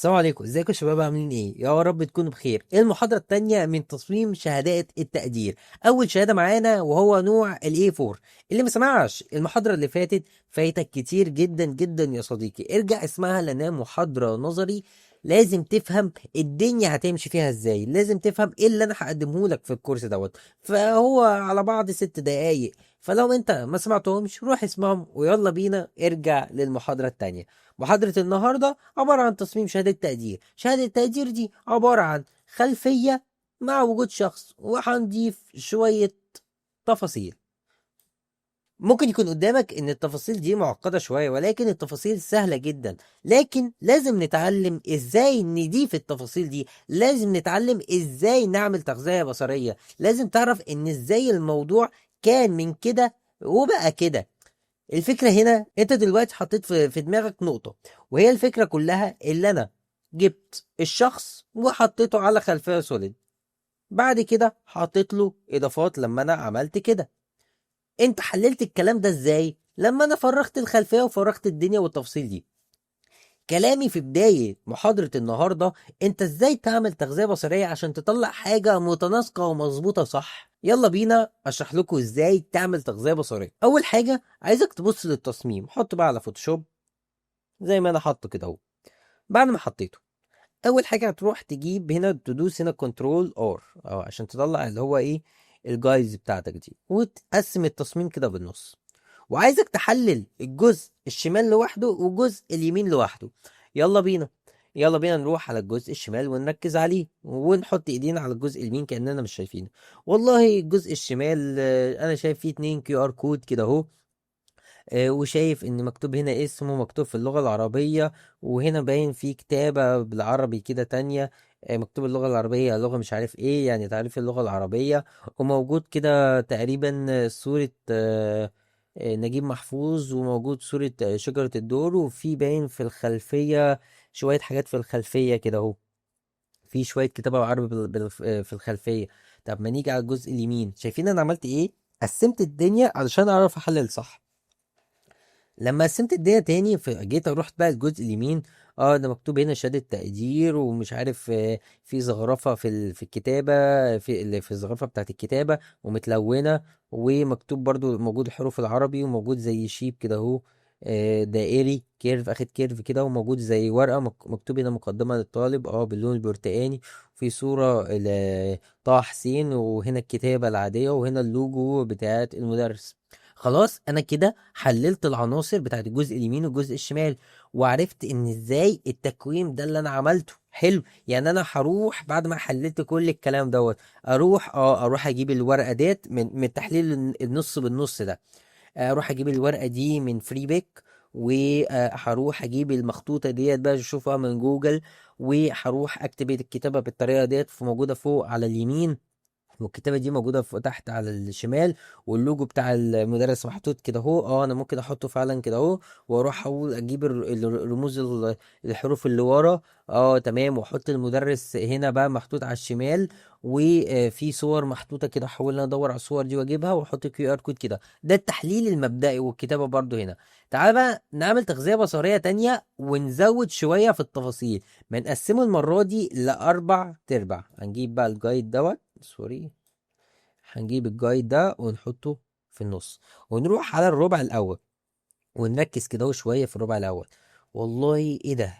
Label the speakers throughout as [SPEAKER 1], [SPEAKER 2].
[SPEAKER 1] السلام عليكم، ازيكم يا شباب؟ عاملين ايه؟ يا رب تكونوا بخير. ايه المحاضرة التانية من تصميم شهادات التقدير. اول شهادة معانا وهو نوع ال A4. اللي ما سمعش المحاضرة اللي فاتت فايتك كتير جدا جدا يا صديقي، ارجع اسمعها لانها محاضرة نظري. لازم تفهم الدنيا هتمشي فيها ازاي، لازم تفهم ايه اللي انا هقدمه لك في الكورس دوت. فهو على بعض 6 دقايق، فلو انت ما سمعتهمش روح اسمعهم ويلا بينا ارجع للمحاضرة التانية. محاضرة النهاردة عبارة عن تصميم شهادة تقدير. شهادة التقدير دي عبارة عن خلفية مع وجود شخص، وهنضيف شوية تفاصيل. ممكن يكون قدامك ان التفاصيل دي معقدة شوية، ولكن التفاصيل سهلة جدا. لكن لازم نتعلم ازاي نضيف التفاصيل دي، لازم نتعلم ازاي نعمل تغذية بصرية، لازم تعرف ان ازاي الموضوع كان من كده وبقى كده. الفكرة هنا انت دلوقتي حطيت في دماغك نقطة، وهي الفكرة كلها اللي انا جبت الشخص وحطيته على خلفية solid، بعد كده حطيت له اضافات لما انا عملت كده. انت حللت الكلام ده ازاي؟ لما انا فرغت الخلفية وفرغت الدنيا والتفاصيل دي. كلامي في بداية محاضرة النهاردة انت ازاي تعمل تغذية بصرية عشان تطلع حاجة متناسقة ومظبوطة صح. يلا بينا اشرح لكم ازاي تعمل تغذية بصرية. اول حاجة عايزك تبص للتصميم، حط بقى على فوتوشوب زي ما انا حاطه كده اهو. بعد ما حطيته اول حاجة هتروح تجيب هنا، تدوس هنا control R عشان تطلع اللي هو ايه ال guides بتاعتك دي، وتقسم التصميم كده بالنص. وعايزك تحلل الجزء الشمال لوحده والجزء اليمين لوحده. يلا بينا، يلا بينا نروح على الجزء الشمال ونركز عليه، ونحط ايدينا على الجزء اليمين كأننا مش شايفينه. والله الجزء الشمال، انا شايف فيه 2 QR code كده اهو، وشايف ان مكتوب هنا اسمه مكتوب في اللغة العربية، وهنا باين فيه كتابة بالعربي كده تانية، مكتوب اللغة العربية، لغة مش عارف ايه، يعني تعريف اللغة العربية، وموجود كده تقريبا صورة، نجيب محفوظ، وموجود صورة، شجرة الدور، وفي باين في الخلفية شوية حاجات في الخلفية كده اهو، في شوية كتابة بالعربي في الخلفية. طب ما نيجي على الجزء اليمين، شايفين انا عملت ايه؟ قسمت الدنيا علشان اعرف احلل صح. لما قسمت الدنيا تاني جيت اروح بقى الجزء اليمين، ده مكتوب هنا شهادة تقدير، ومش عارف، في زخرفة في الكتابة، في الزخرفة بتاعت الكتابة ومتلونة، ومكتوب برضو موجود الحروف العربي، وموجود زي shape كده اهو، دائري curve، اخد curve كده، وموجود زي ورقة مكتوب هنا مقدمة للطالب، باللون البرتقاني، في صورة لطه حسين، وهنا الكتابة العادية، وهنا اللوجو بتاعت المدرس. خلاص انا كده حللت العناصر بتاعت الجزء اليمين والجزء الشمال، وعرفت ان ازاي التكوين ده اللي انا عملته حلو. يعني انا هروح بعد ما حللت كل الكلام دوت، اروح اجيب الورقة ديت من تحليل النص بالنص ده، اروح اجيب الورقة دي من Freepik، وهروح اجيب المخطوطه ديت بقى اشوفها من جوجل، وهروح اكتب الكتابة بالطريقة ديت موجودة فوق على اليمين، والكتابة دي موجودة فوق تحت على الشمال، واللوجو بتاع المدرس محطوط كده اهو، انا ممكن احطه فعلا كده اهو، واروح اقول اجيب الرموز الحروف اللي ورا، تمام، واحط المدرس هنا بقى محطوط على الشمال، وفي صور محطوطة كده، احاول ان انا ادور على الصور دي واجيبها، واحط QR code كده. ده التحليل المبدئي والكتابة برضو هنا. تعال بقى نعمل تغذية بصرية تانية ونزود شوية في التفاصيل. ما نقسمه المرة دي لأربع تربع. هنجيب بقى ال guide دوت، sorry، هنجيب ال guide ده ونحطه في النص، ونروح على الربع الأول، ونركز كده شوية في الربع الأول. والله إيه ده؟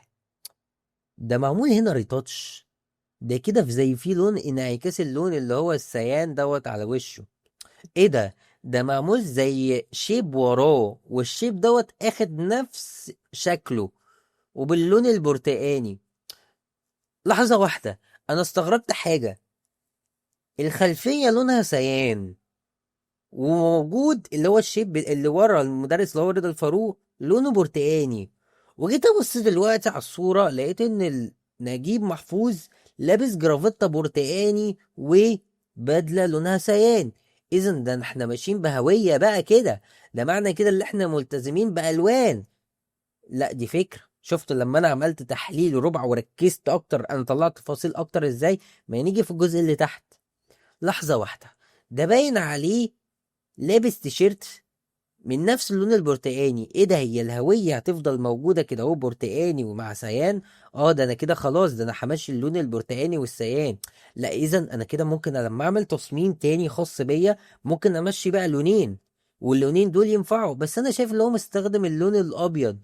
[SPEAKER 1] ده معمول هنا retouch، ده كده في زي في لون انعكاس اللون اللي هو ال cyan دوت على وشه. إيه ده؟ ده معمول زي shape وراه، وال shape دوت اخد نفس شكله وباللون البرتقاني. لحظة واحدة، أنا استغربت حاجة، الخلفية لونها cyan، وموجود اللي هو ال shape اللي ورا المدرس اللي هو رضا الفاروق لونه برتقاني. وجيت ابص دلوقتي على الصورة لقيت ان نجيب محفوظ لابس جرافطة برتقاني وبدلة لونها cyan. اذا ده احنا ماشيين بهوية بقى كده، ده معنى كده اللي احنا ملتزمين بألوان. لا دي فكرة. شفت لما انا عملت تحليل ربع وركزت اكتر انا طلعت تفاصيل اكتر ازاي؟ ما نيجي في الجزء اللي تحت. لحظة واحدة، ده باين عليه لابس تيشيرت من نفس اللون البرتقاني. ايه ده، هي الهوية هتفضل موجودة كده اهو برتقاني ومع cyan؟ اه ده انا كده خلاص، ده انا همشي اللون البرتقاني وال cyan. لا اذا انا كده ممكن لما اعمل تصميم تاني خاص بيا ممكن امشي بقى لونين، واللونين دول ينفعوا، بس انا شايف ان هو مستخدم اللون الابيض.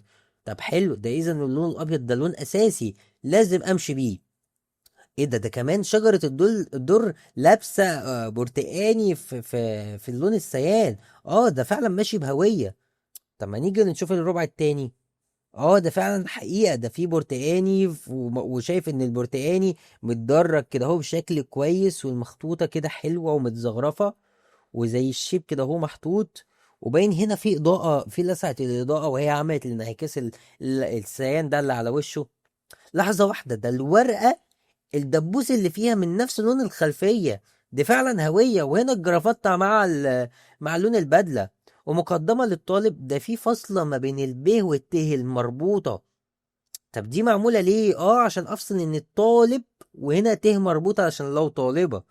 [SPEAKER 1] طب حلو، ده اذا اللون الابيض ده لون اساسي لازم امشي بيه. ايه ده، ده كمان شجرة الدر لابسة برتقاني في اللون ال cyan. ده فعلا ماشي بهوية. طب ما نيجي نشوف الربع التاني. ده فعلا حقيقة، ده فيه برتقاني وشايف ان البرتقاني متدرج كده اهو بشكل كويس، والمخطوطة كده حلوة ومتزخرفة وزي ال shape كده اهو محطوط، وباين هنا في إضاءة، في لسعة الإضاءة وهي عملت الانعكاس ال cyan ده اللي على وشه. لحظة واحدة، ده الورقة الدبوس اللي فيها من نفس لون الخلفية، دي فعلا هوية. وهنا الجرافطة مع لون البدلة، ومقدمة للطالب. ده في فاصلة ما بين الب والت المربوطة. طب دي معمولة ليه؟ عشان أفصل إن الطالب، وهنا ت مربوطة عشان لو طالبة.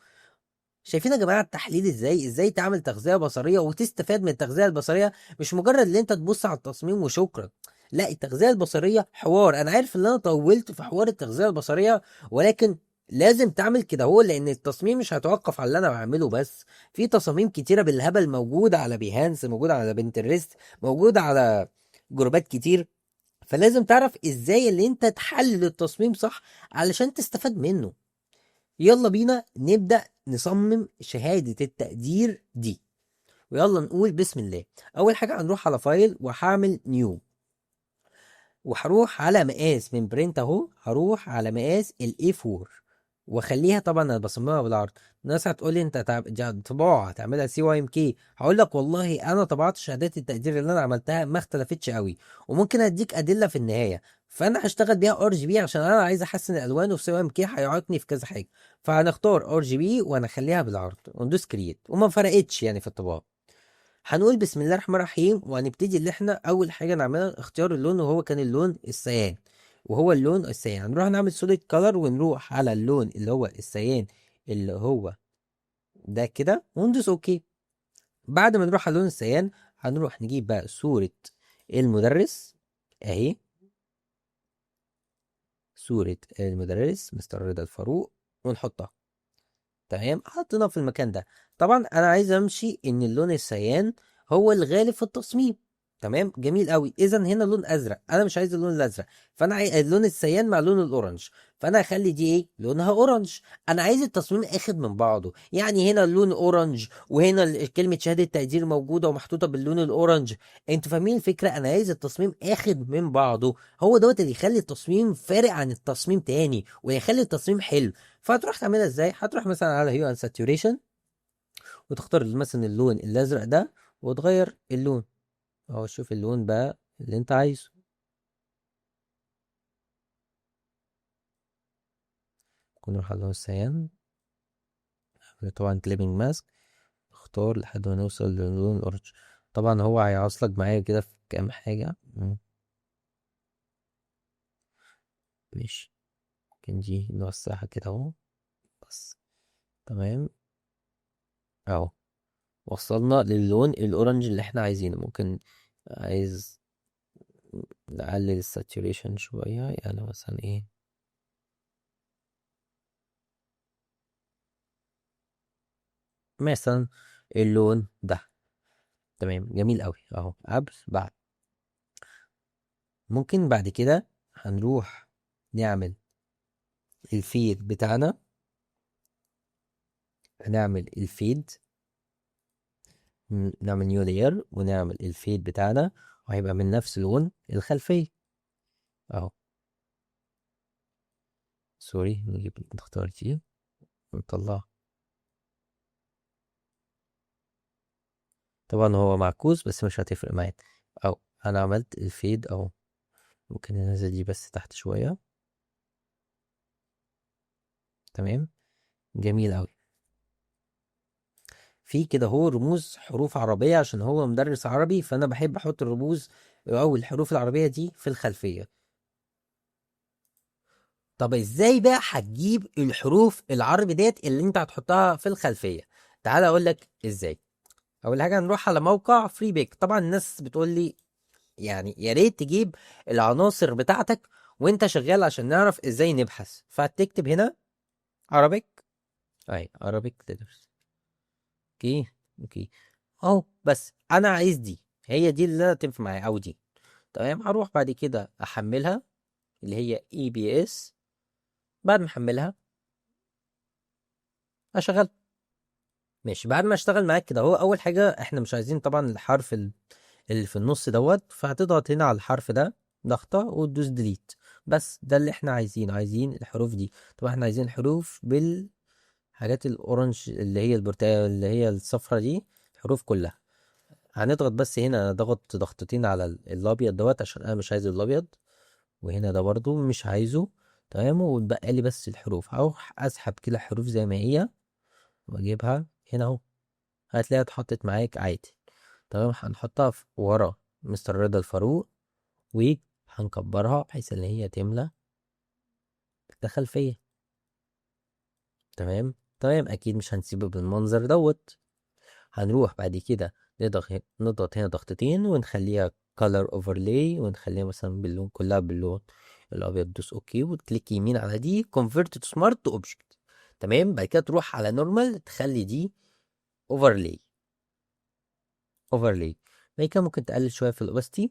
[SPEAKER 1] شايفين يا جماعة التحليل ازاي؟ ازاي تعمل تغذية بصرية وتستفاد من التغذية البصرية، مش مجرد ان انت تبص على التصميم وشكرا. لا، التغذية البصرية حوار. انا عارف ان انا طولت في حوار التغذية البصرية، ولكن لازم تعمل كده هو، لان التصميم مش هيتوقف على اللي انا بعمله بس. في تصاميم كتيرة بالهبل موجودة على Behance، موجودة على Pinterest، موجودة على جروبات كتير. فلازم تعرف ازاي اللي انت تحلل التصميم صح علشان تستفاد منه. يلا بينا نبدأ نصمم شهادة التقدير دي، ويلا نقول بسم الله. اول حاجة هنروح على file وهعمل new، وهروح على مقاس من print اهو، هروح على مقاس ال A4 واخليها، طبعا انا بصممها بالعرض. الناس هتقول لي انت طباعه هتعملها CYMK، هقول لك والله انا طبعت شهادات التقدير اللي انا عملتها ما اختلفتش قوي، وممكن اديك ادلة في النهاية. فانا هشتغل بيها RGB عشان انا عايز احسن الالوان، وفي CYMK هيعطني في كذا حاجة. فهنختار RGB وهنخليها بالعرض وندوس create، وما فرقتش يعني في الطباعة. هنقول بسم الله الرحمن الرحيم، وهنبتدي اللي احنا اول حاجة نعملها اختيار اللون، وهو كان اللون ال cyan، وهو اللون ال cyan. هنروح نعمل solid color ونروح على اللون اللي هو ال cyan اللي هو ده كده، وندوس okay. بعد ما نروح على لون ال cyan هنروح نجيب بقى صورة المدرس اهي، صورة المدرس مستر رضا الفاروق، ونحطها. تمام، حطيناها في المكان ده. طبعا انا عايز امشي ان اللون ال cyan هو الغالب في التصميم. تمام، جميل قوي. اذا هنا لون ازرق، انا مش عايز اللون الازرق، فانا عايز اللون ال cyan مع لون ال orange، فانا هخلي دي ايه لونها orange. انا عايز التصميم اخد من بعضه، يعني هنا اللون orange، وهنا كلمة شهادة تقدير موجودة ومحطوطه باللون ال orange. انتوا فاهمين الفكرة؟ انا عايز التصميم اخد من بعضه، هو دوت اللي يخلي التصميم فارق عن التصميم تاني ويخلي التصميم حلو. فهتروح تعملها ازاي؟ هتروح مثلا على hue and saturation، وتختار مثلا اللون الازرق ده وتغير اللون اهو، شوف اللون بقى اللي انت عايزه. ممكن نروح على اللون ال cyan، نعمل طبعا clipping mask، اختار لحد ما نوصل للون ال orange. طبعا هو هيعصلك معايا كده في كام حاجة. ماشي، ممكن دي نوسعها كده اهو بس. تمام اهو، وصلنا للون ال orange اللي احنا عايزينه. ممكن عايز نقلل ال saturation شوية، يعني مثلا ايه، مثلا اللون ده. تمام، جميل قوي اهو. قبل بعد. ممكن بعد كده هنروح نعمل ال fade بتاعنا، هنعمل ال fade، نعمل new layer ونعمل ال fade بتاعنا، وهيبقى من نفس لون الخلفية اهو. sorry، نجيب نختار دي ونطلع. طبعا هو معكوس بس مش هتفرق معايا. اهو انا عملت ال fade اهو، ممكن ننزل دي بس تحت شوية. تمام، جميل اوي. في كده هو رموز حروف عربية عشان هو مدرس عربي، فأنا بحب أحط الرموز أو الحروف العربية دي في الخلفية. طب إزاي بقى هتجيب الحروف العربي ديت اللي أنت هتحطها في الخلفية؟ تعال أقول لك إزاي. اول حاجة هنروح على موقع Freepik. طبعا الناس بتقول لي يعني يا ريت تجيب العناصر بتاعتك وانت شغال عشان نعرف ازاي نبحث. فهتكتب هنا Arabic، اي Arabic letters. okay okay اهو، بس انا عايز دي، هي دي اللي تنفع معايا او دي. تمام، هروح بعد كده احملها اللي هي EPS. بعد ما احملها اشغل. ماشي، بعد ما اشتغل معاك كده اهو، اول حاجة احنا مش عايزين طبعا الحرف اللي في النص دوت، فهتضغط هنا على الحرف ده ضغطه وتدوس delete. بس ده اللي احنا عايزينه، عايزين الحروف دي. طبعا احنا عايزين الحروف بالحاجات ال orange اللي هي البرتقال اللي هي الصفرة دي، الحروف كلها. هنضغط بس هنا، انا ضغط ضغطتين على الابيض دوت عشان انا مش عايز الابيض، وهنا ده برضو مش عايزه. تمام، واتبقى لي بس الحروف. هروح اسحب كده الحروف زي ما هي واجيبها هنا اهو، هتلاقيها اتحطت معاك عادي. تمام، هنحطها في ورا مستر رضا الفاروق وهنكبرها بحيث ان هي تملى الخلفية. تمام تمام، اكيد مش هنسيبه بالمنظر دوت. هنروح بعد كده نضغط هنا ضغطتين ونخليها color overlay، ونخليها مثلا باللون كلها باللون الابيض. دوس okay وت click يمين على دي convert to smart object. تمام، بعد كده تروح على normal تخلي دي overlay overlay. بعد كده ممكن تقلل شوية في ال opacity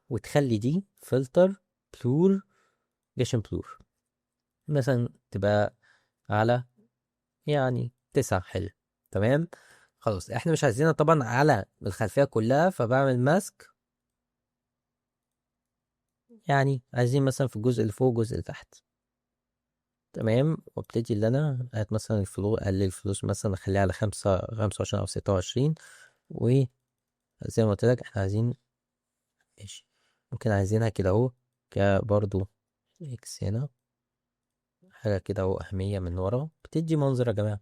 [SPEAKER 1] وتخلي دي filter blur Gaussian blur مثلا، تبقى على 9. حلو تمام، خلاص احنا مش عايزينها طبعا على الخلفية كلها، فبعمل mask، عايزين مثلا في الجزء اللي فوق والجزء اللي تحت. تمام، وابتدي اللي انا هات مثلا الفلوس، اقلل الفلوس مثلا اخليها على 25 او 26، وزي ما قلت لك احنا عايزين ماشي، ممكن عايزينها كده اهو كبرضو X هنا حاجة كده اهو أهمية من ورا بتدي منظر يا جماعة.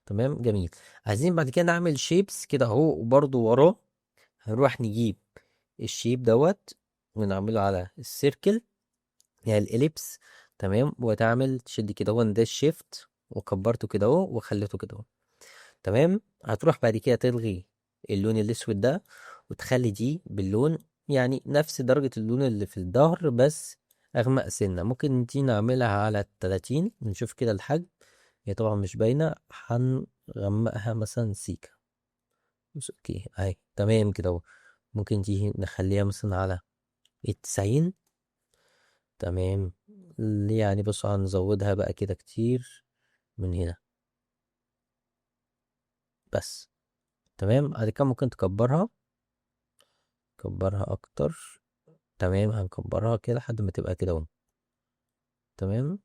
[SPEAKER 1] تمام جميل. عايزين بعد كده نعمل shapes كده اهو وبرضو وراه هنروح نجيب ال shape دوت ونعمله على ال circle يعني ال ellipse. تمام، وتعمل تشد كده اهو ده ال shift وكبرته كده اهو وخليته كده اهو. تمام، هتروح بعد كده تلغي اللون الاسود ده وتخلي دي باللون نفس درجة اللون اللي في الظهر بس اغمق سنة. ممكن دي نعملها على 30، نشوف كده الحجم، هي طبعا مش باينة، هنغمقها مثلا سيكا بس okay اهي تمام كده اهو. ممكن دي نخليها مثلا على 90. تمام، بص هنزودها بقى كده كتير من هنا بس. تمام، بعد كده ممكن تكبرها، كبرها اكتر. تمام، هنكبرها كده لحد ما تبقى كده اهو. تمام،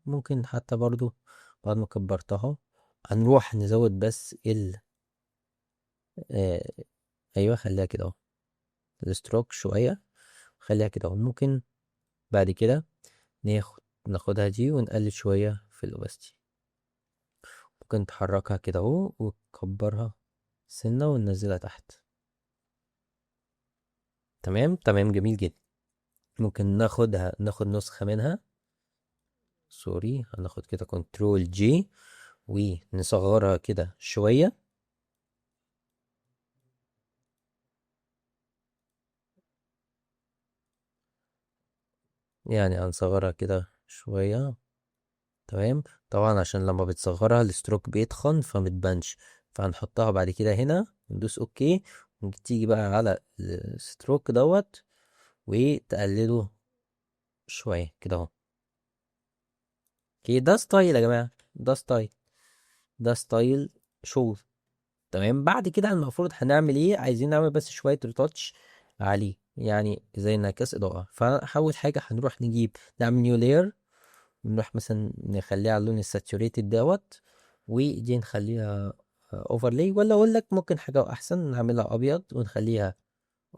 [SPEAKER 1] ممكن حتى برضو بعد ما كبرتها هنروح نزود بس ال، ايوه خليها كده اهو، ال stroke شوية خليها كده اهو. ممكن بعد كده ناخدها دي ونقلل شوية في ال opacity، ممكن تحركها كده اهو وتكبرها سنة وننزلها تحت. تمام تمام جميل جدا. ممكن ناخد نسخة منها، sorry هناخد كده control J ونصغرها كده شوية. هنصغرها كده شوية. تمام، طبعا عشان لما بتصغرها ال stroke بيتخن فمتبانش، فهنحطها بعد كده هنا ندوس okay، وتيجي بقى على ال stroke دوت وتقلله شوية كده اهو. okay، ده style يا جماعة، ده style، ده style شغل. تمام، بعد كده المفروض هنعمل ايه؟ عايزين نعمل بس شوية retouch عليه، زي انعكاس اضاءة. فاول حاجة هنروح نعمل new layer، نروح مثلا نخليها على اللون ال saturated دوت، ودي نخليها overlay، ولا اقول لك ممكن حاجة احسن نعملها ابيض ونخليها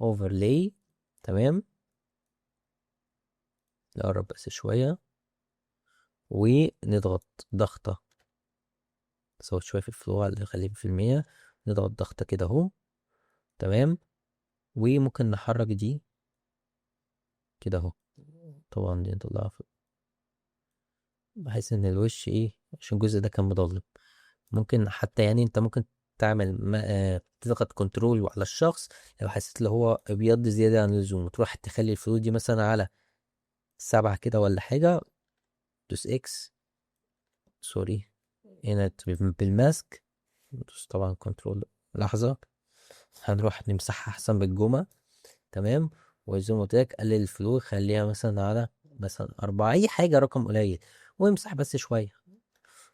[SPEAKER 1] overlay. تمام، نقرب بس شوية ونضغط ضغطة، نزود شوية في ال flow على نخليه في المية، نضغط ضغطة كده اهو. تمام، وممكن نحرك دي كده اهو، طبعا دي نطلعها فوق بحيث ان الوش ايه، عشان الجزء ده كان مضلم. ممكن حتى انت ممكن تعمل تضغط control على الشخص لو حسيت اللي هو ابيض زيادة عن اللزوم، وتروح تخلي ال flow دي مثلا على 7 كده ولا حاجة، دوس X، sorry هنا بال mask، دوس طبعا control، لحظة هنروح نمسحها احسن بالجمى. تمام، وزي ما قلت لك قلل ال flow، خليها مثلا على مثلا 4، اي حاجة رقم قليل، وامسح بس شوية،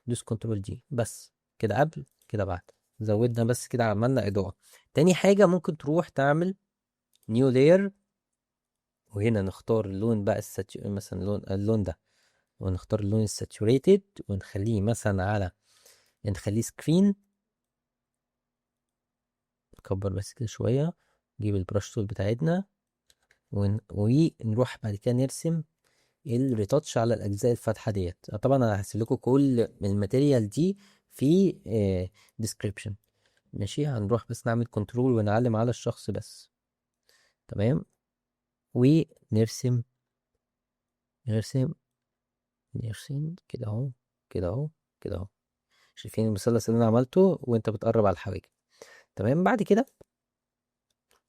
[SPEAKER 1] دوس control D بس كده قبل كده بعد، زودنا بس كده عملنا اضاءة. تاني حاجة ممكن تروح تعمل new layer، وهنا نختار اللون بقى مثلا اللون ده، ونختار اللون ال saturated ونخليه مثلا على، نخليه screen، نكبر بس كده شوية، نجيب ال brush tool بتاعتنا ونروح بعد كده نرسم ال retouch على الأجزاء الفاتحة ديت. طبعا أنا هسيب لكم كل ال material دي في description. ماشي، هنروح بس نعمل control ونعلم على الشخص بس. تمام، ونرسم نرسم نرسم كده اهو، كده اهو، كده اهو. شايفين المثلث اللي انا عملته وانت بتقرب على الحواجب. تمام، بعد كده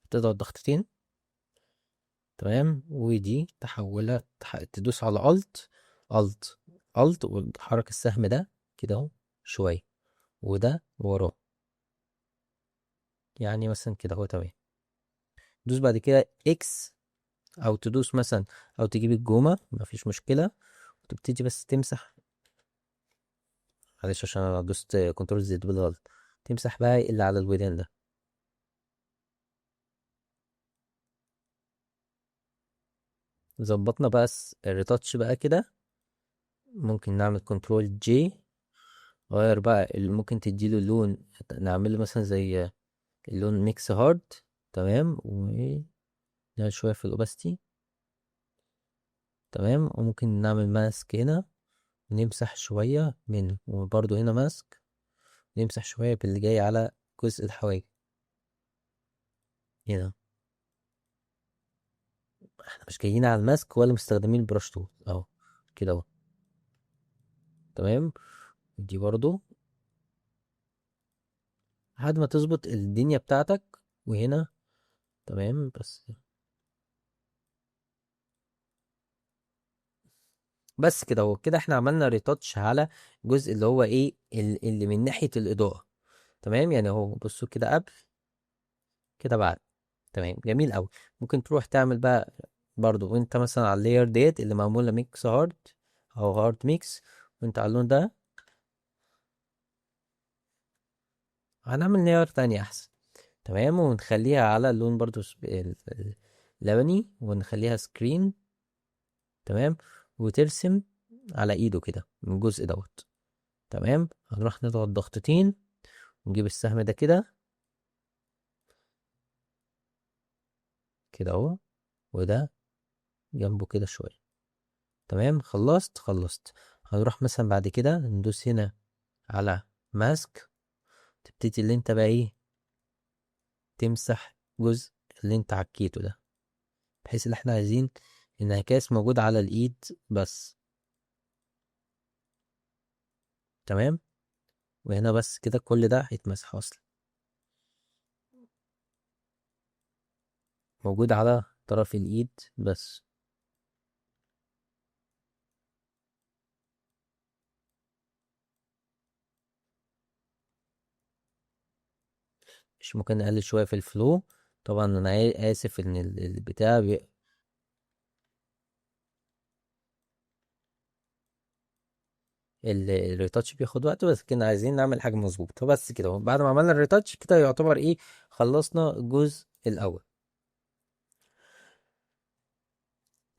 [SPEAKER 1] تضغط ضغطتين. تمام، ودي تحولها، تدوس على Alt Alt Alt وتحرك السهم ده كده اهو شوية، وده وراه، يعني مثلا كده اهو. تمام، دوس بعد كده X، او تدوس مثلا، او تجيب الجومة، مفيش مشكلة، وتبتدي بس تمسح. معلش عشان انا دوست control Z بالغلط. تمسح بقى اللي على الودان ده. ظبطنا بس ال retouch بقى كده. ممكن نعمل control J، غير بقى اللي ممكن تديله لون، نعمله مثلا زي اللون mix hard. تمام، ونعمل شوية في ال opacity. تمام، وممكن نعمل mask هنا ونمسح شوية منه، وبرضو هنا mask نمسح شوية باللي جاي على جزء الحواجب هنا. احنا مش جايين على ال mask ولا مستخدمين ال brush tool اهو كده اهو. تمام، دي برضو لحد ما تظبط الدنيا بتاعتك. وهنا تمام، بس كده اهو. كده احنا عملنا retouch على الجزء اللي هو ايه اللي من ناحية الإضاءة. تمام، يعني اهو بصوا كده قبل كده بعد. تمام، جميل قوي. ممكن تروح تعمل بقى برضو وانت مثلا على ال layer ديت اللي معمولة mix hard او hard mix، وانت على اللون ده هنعمل layer تانية احسن. تمام، ونخليها على اللون برضو اللبني، ونخليها screen. تمام، وترسم على ايده كده من الجزء دوت. تمام، هنروح نضغط ضغطتين ونجيب السهم ده كده كده اهو، وده جنبه كده شوية. تمام، خلصت. هنروح مثلا بعد كده ندوس هنا على mask، تبتدي اللي انت بقى ايه تمسح جزء اللي انت عكيته ده، بحيث ان احنا عايزين انعكاس موجود على الايد بس. تمام، وهنا بس كده كل ده هيتمسح اصلا، موجود على طرف الايد بس. مش ممكن نقلل شوية في الفلو. طبعا انا اسف ان البتاع ال retouch بياخد وقت، بس كنا عايزين نعمل حاجة مظبوطة. بس كده اهو، بعد ما عملنا ال retouch كده يعتبر ايه خلصنا الجزء الاول.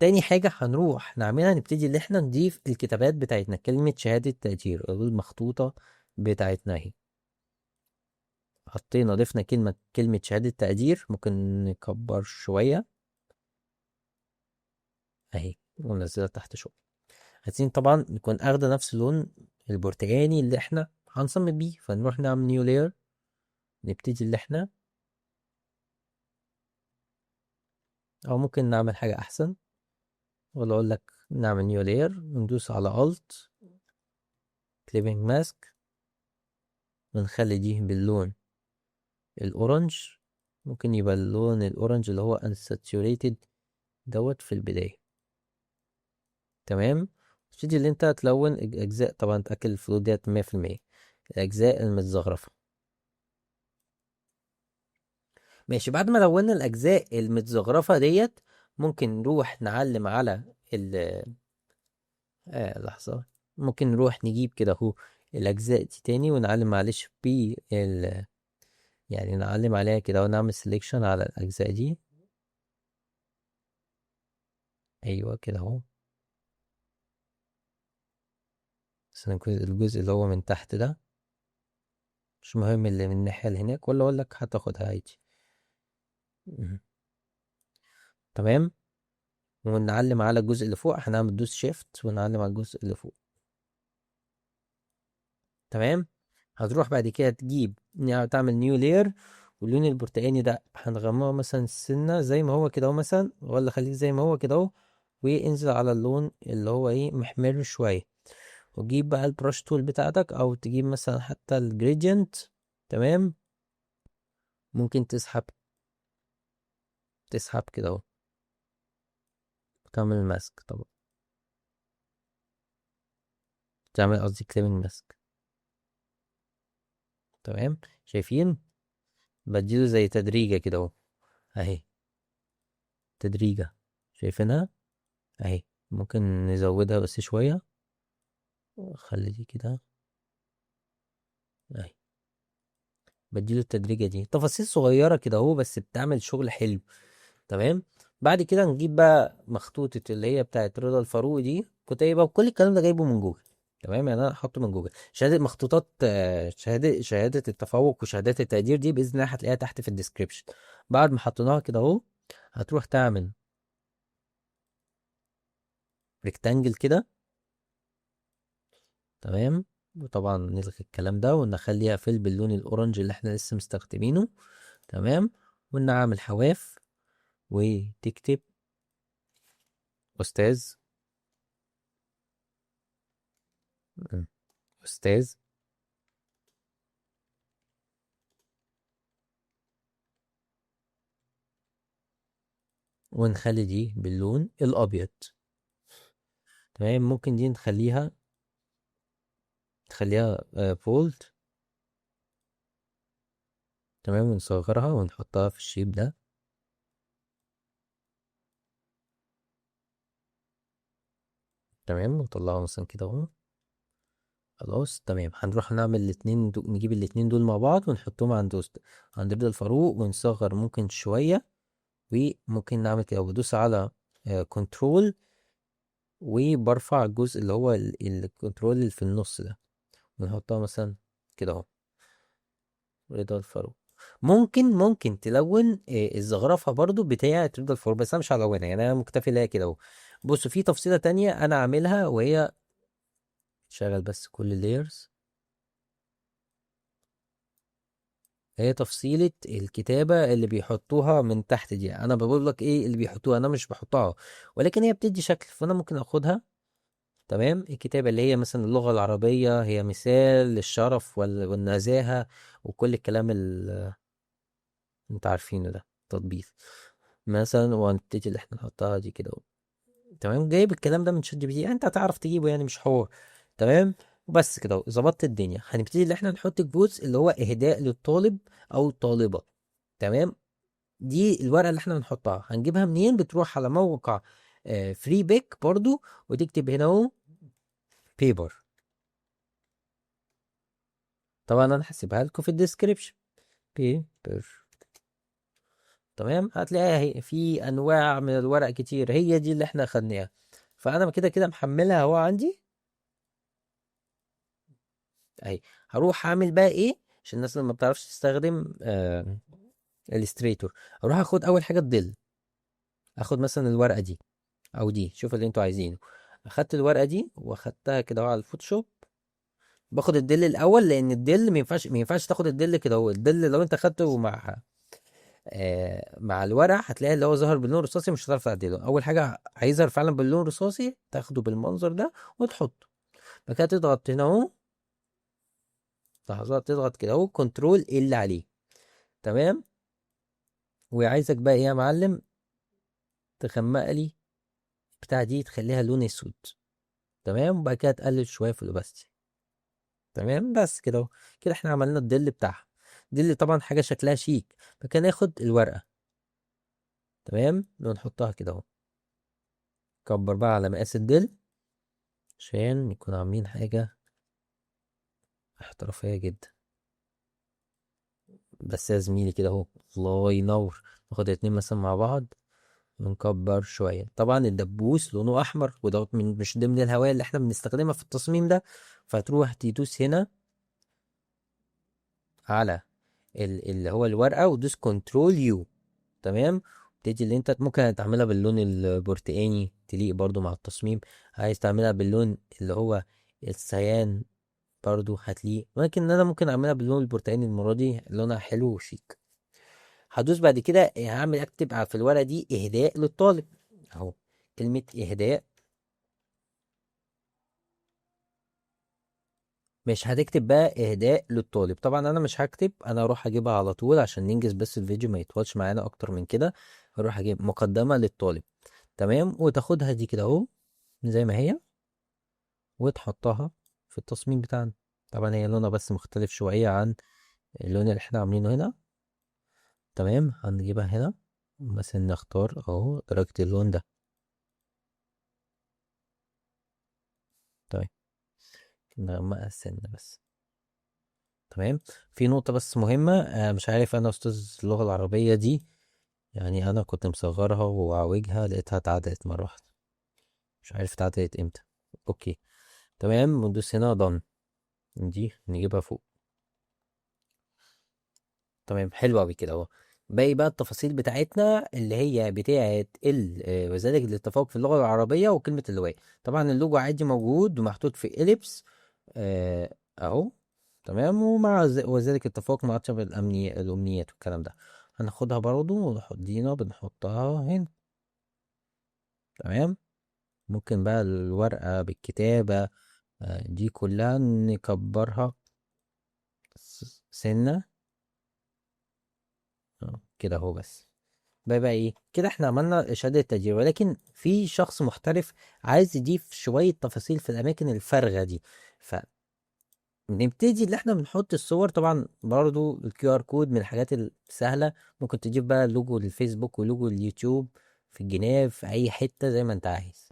[SPEAKER 1] تاني حاجة هنروح نعملها، نبتدي ان احنا نضيف الكتابات بتاعتنا، كلمة شهادة تقدير المخطوطة بتاعتنا اهي. ضفنا كلمة شهادة تقدير، ممكن نكبر شوية اهي وننزلها تحت شوية. عايزين طبعا نكون اخده نفس اللون البرتقاني اللي احنا هنصمم بيه، فنروح نعمل new layer، نبتدي اللي احنا، او ممكن نعمل حاجة احسن، ولا اقول لك نعمل new layer وندوس على Alt clipping mask، ونخلي دي باللون ال orange، ممكن يبقى اللون ال orange اللي هو unsaturated دوت في البداية. تمام، تبتدي اللي انت تلون الاجزاء، طبعا تأكد ال float ديت 100%، الاجزاء المتزخرفة. ماشي، بعد ما لونا الاجزاء المتزخرفة ديت ممكن نروح نعلم على ال لحظة، ممكن نروح نجيب كده اهو الاجزاء دي تاني ونعلم، معلش بي ال، يعني نعلم عليها كده ونعمل selection على الاجزاء دي. ايوه كده اهو، بس الجزء اللي هو من تحت ده مش مهم، اللي من الناحية اللي هناك، ولا اقول لك هتاخدها عادي. تمام، ونعلم على الجزء اللي فوق، هنعمل دوس شيفت ونعلم على الجزء اللي فوق. تمام، هتروح بعد كده تجيب تعمل new layer، واللون البرتقاني ده هنغمقه مثلا سنة زي ما هو كده اهو مثلا، ولا خليه زي ما هو كده اهو، وانزل على اللون اللي هو ايه محمر شوية، وتجيب بقى ال brush tool بتاعتك، او تجيب مثلا حتى ال gradient. تمام، ممكن تسحب كده اهو، تعمل mask، طبعا تعمل قصدي clipping mask. تمام، شايفين بديله زي تدريجة كده اهو، اهي تدريجة شايفينها اهي، ممكن نزودها بس شوية، خلي دي كده اهي، بديله التدريجة دي، تفاصيل صغيرة كده اهو بس بتعمل شغل حلو. تمام، بعد كده نجيب بقى مخطوطة اللي هي بتاعت رضا الفاروق دي، كنت جايبها كل الكلام ده جايبه من جوجل. تمام، يعني انا حاطه من جوجل. شهادة مخطوطات، شهادة التفوق وشهادات التقدير دي بإذن الله هتلاقيها تحت في ال description. بعد ما حطيناها كده اهو، هتروح تعمل rectangle كده. تمام، وطبعا نلغي الكلام ده ونخليها fill باللون ال orange اللي احنا لسه مستخدمينه. تمام، ونعمل حواف وتكتب استاذ، استاذ ونخلي دي باللون الابيض. تمام، ممكن دي نخليها bold. تمام، ونصغرها ونحطها في ال shape ده. تمام، ونطلعها مثلا كده اهو. خلاص تمام، هنروح نعمل الاتنين دول، نجيب الاتنين دول مع بعض ونحطهم عند رضا الفاروق، ونصغر ممكن شوية، وممكن نعمل كده، وبدوس على control وبرفع الجزء اللي هو ال control اللي في النص ده، ونحطها مثلا كده اهو، رضا الفاروق. ممكن تلون الزخرفة برضو بتاعة رضا الفاروق، بس انا مش هلونها، يعني انا مكتفي ليها كده اهو. بصوا في تفصيلة تانية انا عاملها، وهي شغل بس كل ال layers، هي تفصيلة الكتابة اللي بيحطوها من تحت دي. انا بقول لك ايه اللي بيحطوها، انا مش بحطها، ولكن هي بتدي شكل، فانا ممكن اخدها. تمام، الكتابة اللي هي مثلا اللغة العربية هي مثال للشرف والنزاهة وكل الكلام اللي انت عارفينه ده، تطبيق مثلا، وهنبتدي اللي احنا نحطها دي كده اهو. تمام، جايب الكلام ده من شات جي بي تي، انت هتعرف تجيبه يعني، مش حوار. تمام، وبس كده اهو، ظبطت الدنيا. هنبتدي اللي احنا نحط الجزء اللي هو اهداء للطالب او الطالبة. تمام، دي الورقة اللي احنا بنحطها، هنجيبها منين؟ بتروح على موقع Freepik برضو، وتكتب هنا اهو paper. طبعا انا هسيبها لكم في ال description، paper. تمام، هتلاقيها اهي في انواع من الورق كتير، هي دي اللي احنا خدناها، فانا كده كده محملها اهو عندي اهي. هروح اعمل بقى ايه عشان الناس اللي ما بتعرفش تستخدم Illustrator؟ اروح اخد اول حاجه الظل، اخد مثلا الورقه دي او دي، شوف اللي انتوا عايزينه. اخدت الورقه دي واخدتها كده على الفوتوشوب، باخد الظل الاول، لان الظل ما ينفعش تاخد الظل كده اهو. الظل لو انت خدته مع الورق هتلاقي اللي هو ظهر باللون الرصاصي، مش هتعرف تعدله. اول حاجه هيظهر فعلا باللون الرصاصي، تاخده بالمنظر ده وتحطه. بعد كده تضغط هنا اهو، لحظات، تضغط كده اهو control اللي عليه. تمام. وعايزك بقى ايه يا معلم، تغمق لي بتاع دي تخليها لون اسود. تمام. وبعد كده تقلل شوية في ال opacity. تمام. بس كده اهو، كده احنا عملنا الظل بتاعها. الظل طبعا حاجة شكلها شيك. بعد كده ناخد الورقة، تمام، ونحطها كده اهو. كبر بقى على مقاس الظل عشان نكون عاملين حاجة احترافية جدا. بس يا زميلي كده اهو، الله ينور. ناخد الاتنين مثلا مع بعض ونكبر شوية. طبعا الدبوس لونه احمر، وده مش ضمن الهواية اللي احنا بنستخدمها في التصميم ده. فتروح تدوس هنا على اللي هو الورقة وتدوس control U. تمام. تبتدي اللي انت ممكن تعملها باللون البرتقاني تليق برضو مع التصميم، عايز تعملها باللون اللي هو ال cyan برضو هتليق، ولكن انا ممكن اعملها باللون البرتقاني المرة دي، لونها حلو وشيك. هدوس بعد كده هعمل اكتب في الورقة دي اهداء للطالب اهو، كلمة اهداء. مش هتكتب بقى اهداء للطالب، طبعا انا مش هكتب، انا هروح اجيبها على طول عشان ننجز بس الفيديو ما يطولش معانا اكتر من كده. هروح اجيب مقدمة للطالب. تمام. وتاخدها دي كده اهو زي ما هي وتحطها في التصميم بتاعنا. طبعا هي لونها بس مختلف شوية عن اللون اللي احنا عاملينه هنا. تمام. هنجيبها هنا مثلا، نختار اهو درجة اللون ده. طيب نغمقها سنة بس. تمام. في نقطة بس مهمة، مش عارف أنا أستاذ اللغة العربية دي، يعني أنا كنت مصغرها وعوجها لقيتها اتعدلت مرة واحدة، مش عارف اتعدلت امتى. okay تمام. وندوس هنا done، دي نجيبها فوق. تمام، حلو أوي كده أهو. باقي بقى التفاصيل بتاعتنا اللي هي بتاعت وذلك للتفوق في اللغة العربية وكلمة اللواء. طبعا اللوجو عادي موجود ومحطوط في ellipse، اهو. تمام. ومع وذلك التفوق مع أطيب الأمنيات والكلام ده. هناخدها برضو ونحط بنحطها هنا. تمام. ممكن بقى الورقة بالكتابة، دي كلها نكبرها سنة كده اهو. بس بقى ايه كده، احنا عملنا شهادة تقدير، ولكن في شخص محترف عايز يضيف شوية تفاصيل في الأماكن الفارغة دي. ف نبتدي اللي احنا بنحط الصور. طبعا برضو ال QR code من الحاجات السهلة، ممكن تجيب بقى لوجو الفيسبوك ولوجو اليوتيوب في الجناب في اي حتة زي ما انت عايز.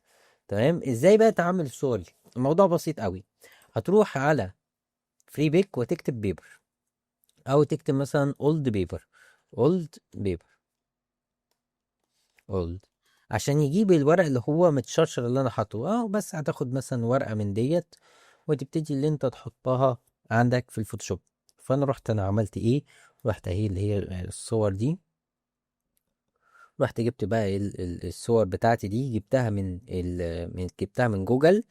[SPEAKER 1] تمام. ازاي بقى تعمل الصور دي؟ الموضوع بسيط قوي. هتروح على Freepik وتكتب paper، او تكتب مثلا old paper، old paper، old، عشان يجيب الورق اللي هو متشرشر اللي انا حاطه. بس هتاخد مثلا ورقة من ديت وتبتدي اللي انت تحطها عندك في الفوتوشوب. فانا رحت انا عملت ايه، رحت اهي اللي هي الصور دي، رحت جبت بقى الصور بتاعتي دي، جبتها من جوجل،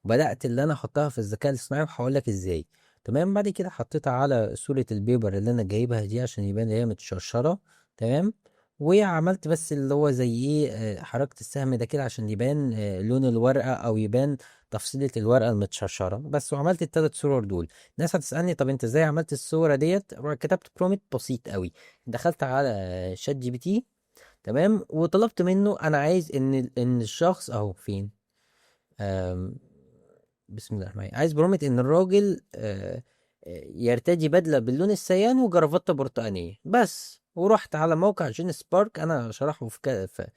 [SPEAKER 1] وبدأت اللي انا احطها في الذكاء الاصطناعي، وهقول لك ازاي. تمام. بعد كده حطيتها على صورة ال paper اللي انا جايبها دي عشان يبان ان هي متشرشرة. تمام. وعملت بس اللي هو زي ايه، حركة السهم ده كده عشان يبان، لون الورقة او يبان تفصيلة الورقة المتشرشرة بس. وعملت التلات صور دول. الناس هتسألني طب انت ازاي عملت الصورة ديت؟ كتبت prompt بسيط قوي، دخلت على شات جي بي تي. تمام. وطلبت منه انا عايز ان الشخص اهو فين، بسم الله الرحمن الرحيم، عايز prompt ان الراجل، يرتدي بدلة باللون ال cyan وجرافطة برتقانية بس. ورحت على موقع Genspark، انا شرحه في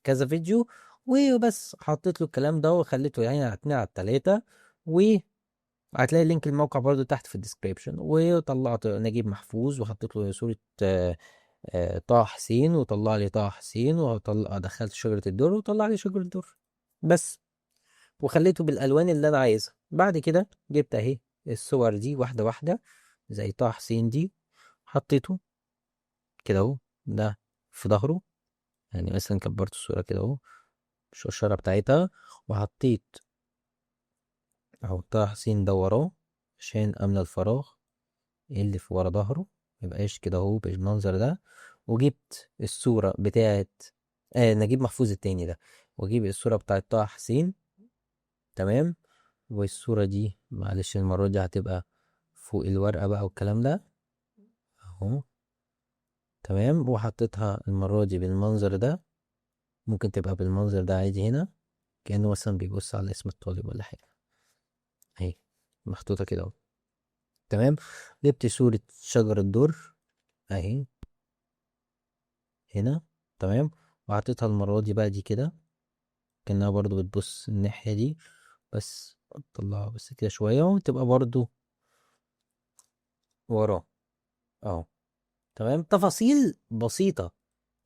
[SPEAKER 1] كذا فيديو، وبس حطيت له الكلام ده وخليته يعني على 2 على 3، وهتلاقي link الموقع برضو تحت في ال description. وطلعت نجيب محفوظ وحطيت له صورة، طه حسين، وطلع لي طه حسين، وطلع دخلت شجرة الدر وطلع لي شجرة الدر بس، وخليته بالألوان اللي أنا عايزها. بعد كده جبت أهي الصور دي واحدة واحدة زي طه حسين دي، حطيته كده أهو، ده في ظهره، يعني مثلا كبرت الصورة كده أهو الشرشرة بتاعتها، وحطيت أهو طه حسين ده وراه عشان أملى الفراغ اللي في ورا ظهره ميبقاش كده أهو بالمنظر ده. وجبت الصورة بتاعت، نجيب محفوظ التاني ده، واجيب الصورة بتاعت طه حسين. تمام. والصورة دي معلش المرة دي هتبقى فوق الورقة بقى والكلام ده اهو. تمام، وحطيتها المرة دي بالمنظر ده، ممكن تبقى بالمنظر ده عادي هنا، كأنه مثلا بيبص على اسم الطالب ولا حاجة، اهي محطوطة كده اهو. تمام، جبت صورة شجر الدر اهي هنا. تمام، وحطيتها المرة دي بقى دي كده، كأنها برضو بتبص الناحية دي، بس اطلعها بس كده شوية وتبقى برضو وراه اهو. تمام، تفاصيل بسيطة،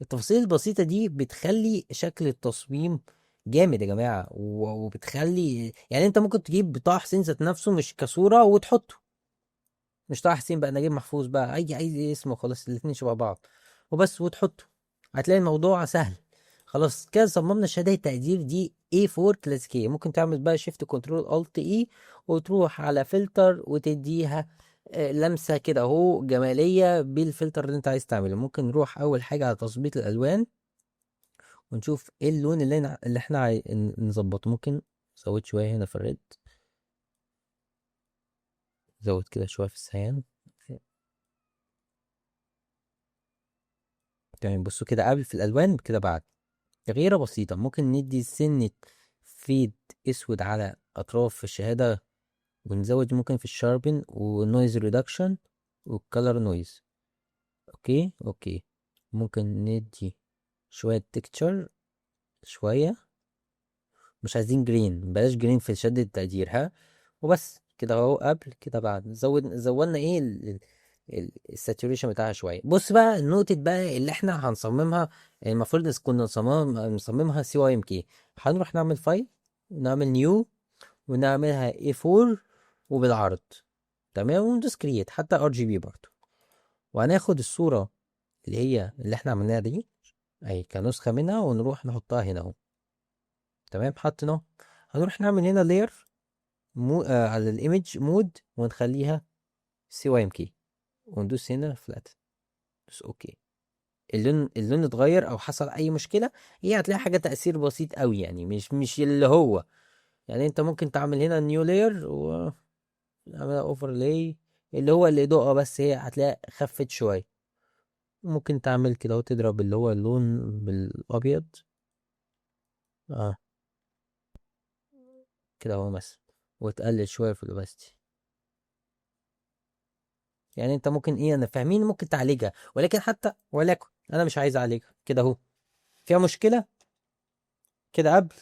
[SPEAKER 1] التفاصيل البسيطة دي بتخلي شكل التصميم جامد يا جماعة، وبتخلي يعني انت ممكن تجيب طه حسين ذات نفسه مش كصورة وتحطه، مش طه حسين بقى، نجيب محفوظ بقى، اي اسم خلاص، الاتنين شبه بعض وبس، وتحطه، هتلاقي الموضوع سهل. خلاص كده صممنا شهادة التقدير دي A4 كلاسيكية. ممكن تعمل بقى shift control alt E وتروح على فلتر وتديها لمسة كده اهو جمالية بالفلتر اللي انت عايز تعمله. ممكن نروح اول حاجة على تظبيط الالوان ونشوف ايه اللون اللي احنا نظبطه. ممكن نزود شوية هنا في ال red، زود كده شوية في ال cyan. تمام، بصوا كده قبل في الالوان كده بعد، تغييرة بسيطة. ممكن ندي سنة fade اسود على اطراف الشهادة، ونزود ممكن في ال sharpen و noise reduction وال color noise. okay okay، ممكن ندي شوية texture شوية، مش عايزين grain، بلاش grain في شهادة التقدير، ها. وبس كده اهو قبل كده بعد، زودنا ايه ال saturation بتاعها شوية. بص بقى النقطة بقى اللي احنا هنصممها، المفروض كنا نصممها CYMK. هنروح نعمل file، نعمل new، ونعملها A4 وبالعرض. تمام، وندوس create حتى RGB برضو، وهناخد الصورة اللي هي اللي احنا عملناها دي اهي كنسخة منها، ونروح نحطها هنا اهو. تمام، حطيناه. هنروح نعمل هنا layer على ال image mode ونخليها CYMK، وندوس هنا flat، ندوس okay. اللون اتغير او حصل اي مشكلة، هي هتلاقي حاجة تأثير بسيط قوي، يعني مش اللي هو يعني انت ممكن تعمل هنا new layer و نعملها overlay اللي هو الاضاءة، بس هي هتلاقيها خفت شوية. ممكن تعمل كده وتضرب اللي هو اللون بالابيض، كده اهو مثلا، وتقلل شوية في ال opacity. يعني انت ممكن ايه، انا فاهمين، ممكن تعالجها، ولكن حتى ولكن انا مش عايز اعالجها كده اهو. فيها مشكلة كده قبل،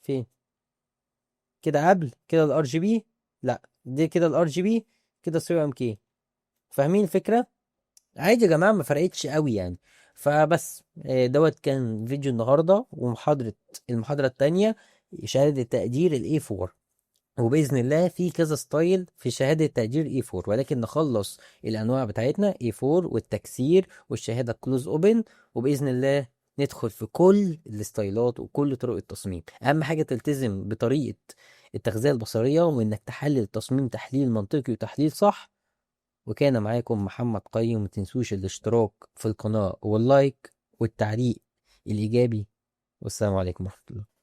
[SPEAKER 1] فين كده قبل كده ال RGB، لا دي كده ال RGB كده CMK. فاهمين الفكرة؟ عادي يا جماعة، ما فرقتش قوي يعني. فبس، دوت كان فيديو النهاردة ومحاضرة المحاضرة التانية شهادة تقدير ال A4، وبإذن الله في كذا style في شهادة تقدير A4، ولكن نخلص الأنواع بتاعتنا A4 والتكسير والشهادة close open، وبإذن الله ندخل في كل الستايلات وكل طرق التصميم. أهم حاجة تلتزم بطريقة التغذية البصرية، وإنك تحلل التصميم تحليل منطقي وتحليل صح. وكان معاكم محمد قيم، وما تنسوش الاشتراك في القناة وال like والتعليق الإيجابي، والسلام عليكم ورحمة الله.